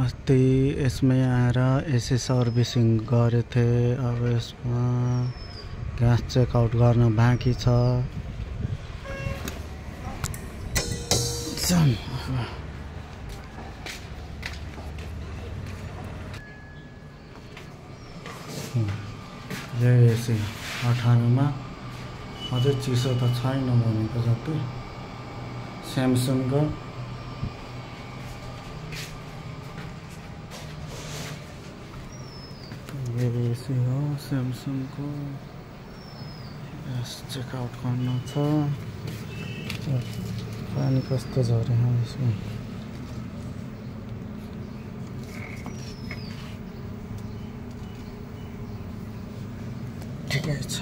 अस्ति यसमै आएर एसी सर्भिसिङ गरेको थिएँ। अब यसमा ग्यास चेकआउट गर्न बाँकी छ। यही एसी 18 मा अझै चिसो त छैन भनेको जति। स्यामसङको यही एसी हो, स्यामसङको। ग्यास चेकआउट गर्नु छ। पानी कस्तो झऱ्यो यसमा। ठिकै छ।